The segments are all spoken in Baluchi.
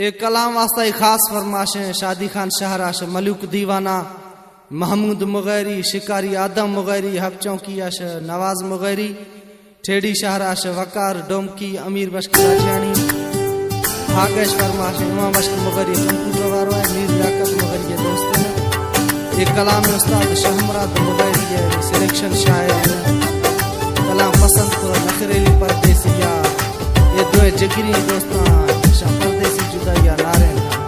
اے کلام واسطہ ای خاص فرمائش ایں شادی خان شہر اش ملوک دیوانہ، محمود مغیری، شکاری آدم مغیری، حب چونکی اش نواز مغیری، ٹھیڑی شہر اش وقار ڈومکی، امیر بشک راجیانی، ہاگش فرمائش ایں امام بشک مغیری، کمپیوٹر وارو ایں، میر لیاقت مغیری کے دوست ایں۔ اے کلام استاد شاہ مراد مغیری ایں، سلیکشن شاعر ایں۔ کلام پسند پورا نخریلی پردیسی یا اے دوئے جگری دوستاں، شاہ پردیسی جدائی ءَ نارینتاں۔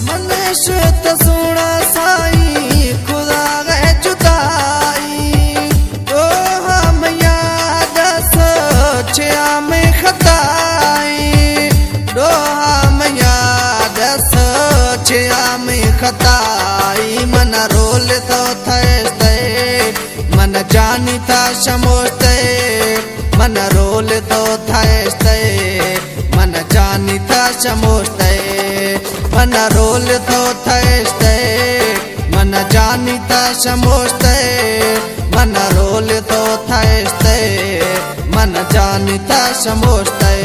من شت سونا سائی خدا غے جدائی، تو ہم یاد سوچیا میں خطائی، تو ہم یاد سوچیا میں خطائی، من رول تو تھیستے من جانی تا شموشتے، من رول تو تھیستے، من جانی تا شموشتے، من رول تو تھیستے، من جانی تا شموشتے، من رول تو تھیستے، من جانی تا شموشتے۔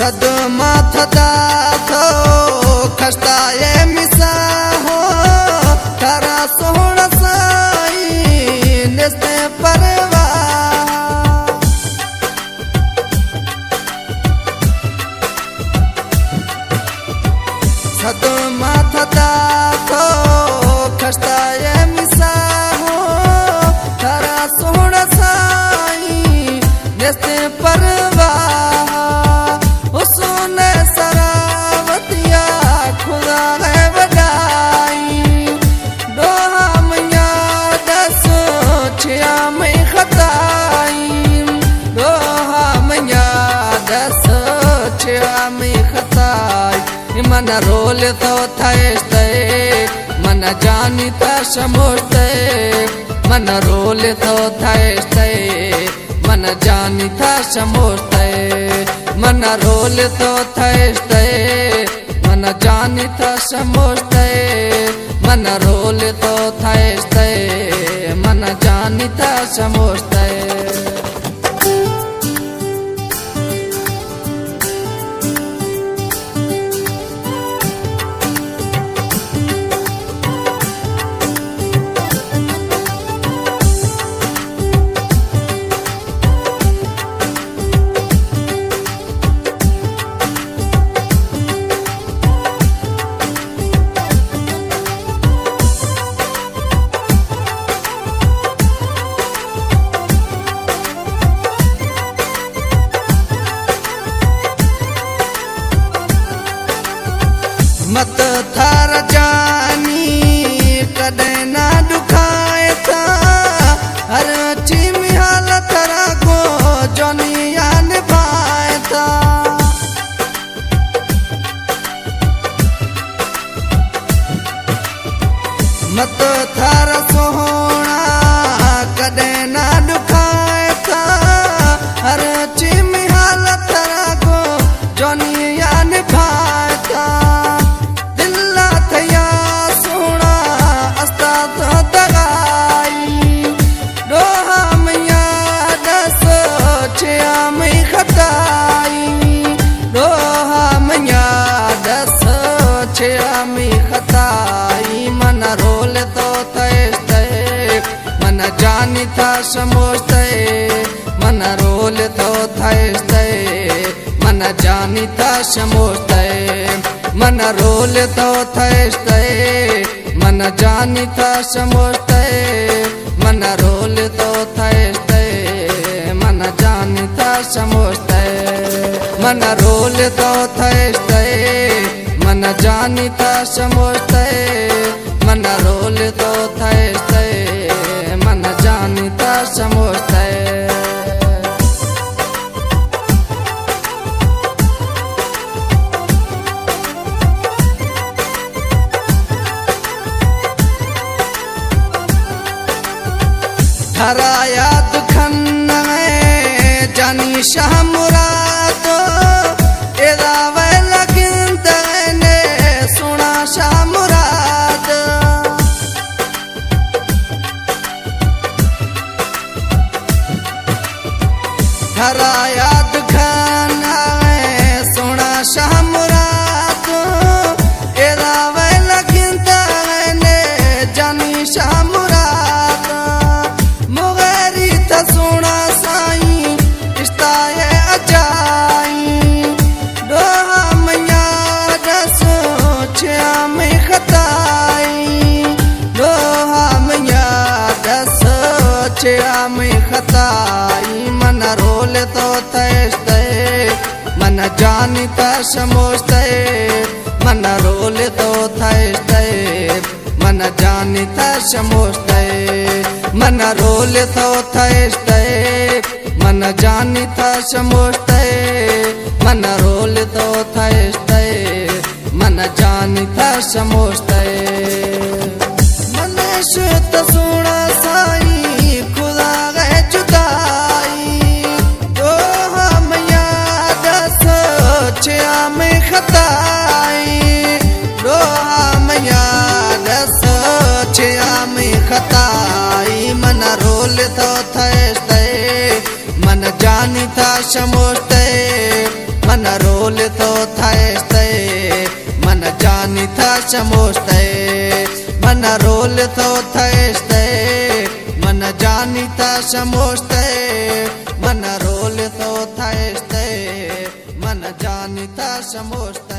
صدمہ تھدا تو کشتا اے مسا ہو، ترا سوہنا سائی نیست پرواہ۔ صدمہ تھدا تو کشتا اے مسا ہو، ترا سوہنا سائی نیست پرواہ۔ حسن سراوتیا خدا غے وڈائی، ڈوہا منیا دس چیا میں خطائی، ڈوہا منیا دس چیا میں خطائی۔ من رول تو تھیستے، من جانی تا شموشتے، من رول تو تھیستے، من جانی تا شموشتے، من رول تو تھیستے، من جانی تا شموشتے، من رول تو تھیستے، من جانی تا شموشتے۔ مت تھر جانی کدے نہ ڈکھائے تا، ہر چی می حال ترا کو جنیا نبھائے تا۔ مت تھر سوہنا کدے نہ ڈکھائے تا، ہر چی می حال ترا کو جنیا نبھائے تا۔ دل تھیا سوہنا استاد دگائی، ڈوہا منیا دس چیا میں خطائی، ڈوہا منیا دس چیا میں خطائی۔ من رول تو تھیستے، من جانی تا شموشتے، من رول تو تھیستے، من جانی تا شموشتے، من رول تو تھیستے، من جانی تا شموشتے، من رول تو تھیستے، من جانی تا شموشتے، من رول تو تھیستے، من جانی تا شموشتے، من رول تو تھیستے، من جانی تا شموشتے۔ تھرا یاد کھن میں جانی شاہ مراد، من جانی تا شموشتئے، من رول تو تھشتئے، من جانی تا شموشتئے، من رول تو تھشتئے، من جانی تا شموشتئے، من رول تو تھشتئے، من جانی تا شموشتئے۔ من شت سونا سائی خدا غے جدائی، تو ہم یاد سوچیا میں خطائی، تو ہم یاد سوچیا میں خطائی۔ من رول تو تھشتئے، من جانی تا شموشتئے، من رول تو تھشتئے، من جانی تا شموشتئے، من رول تو تھشتئے، من جانی تا شموشتئے، من رول تو تھشتئے، من جانی تا شموشتئے۔